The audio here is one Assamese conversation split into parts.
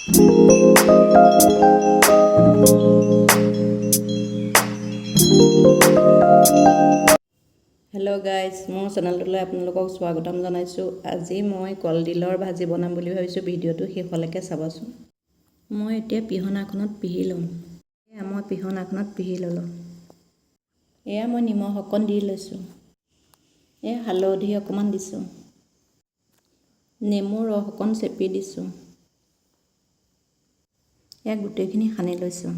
হেল্ল' গাইজ, মোৰ চেনেলটোলৈ আপোনালোকক স্বাগতম জনাইছোঁ। আজি মই কলডিলৰ ভাজি বনাম বুলি ভাবিছোঁ। ভিডিঅ'টো শেষলৈকে চাবচোন। মই এতিয়া পিহনাখনত পিহি ল'ম। এয়া মই পিহনাখনত পিহি ল'লোঁ। এয়া মই নিমখ অকণ দি লৈছোঁ। এয়া হালধি অকণমান দিছোঁ। নেমু ৰস অকণ চেপি দিছোঁ। এয়া গোটেইখিনি সানি লৈছোঁ।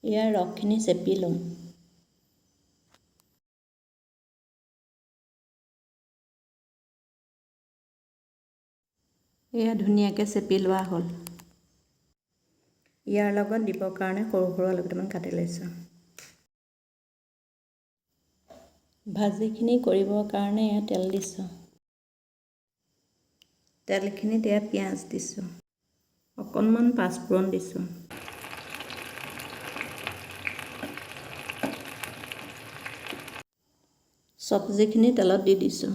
ইয়াৰ ৰসখিনি চেপি ল'ম। এয়া ধুনীয়াকৈ চেপি লোৱা হ'ল। ইয়াৰ লগত দিবৰ কাৰণে সৰু সৰু আলু কেইটামান কাটি লৈছোঁ। ভাজিখিনি কৰিবৰ কাৰণে এয়া তেল দিছোঁ। তেলখিনিত এয়া পিঁয়াজ দিছোঁ, অকণমান পাঁচফোৰণ দিছোঁ। চব্জিখিনি তেলত দি দিছোঁ।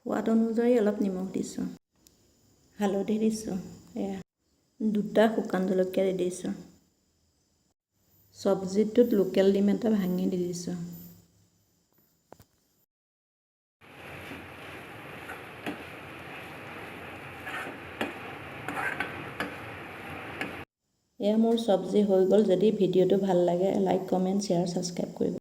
সোৱাদ অনুযায়ী অলপ নিমখ দিছোঁ, হালধি দিছোঁ। এয়া দুটা শুকান জলকীয়া দি দিছোঁ। চব্জিটোত লোকেল ডিম এটা ভাঙি দি দিছোঁ। এয়া মোৰ চব্জি হৈ গ'ল। যদি ভিডিঅ'টো ভাল লাগে, লাইক, কমেণ্ট, শ্বেয়াৰ, ছাবস্ক্ৰাইব কৰিব।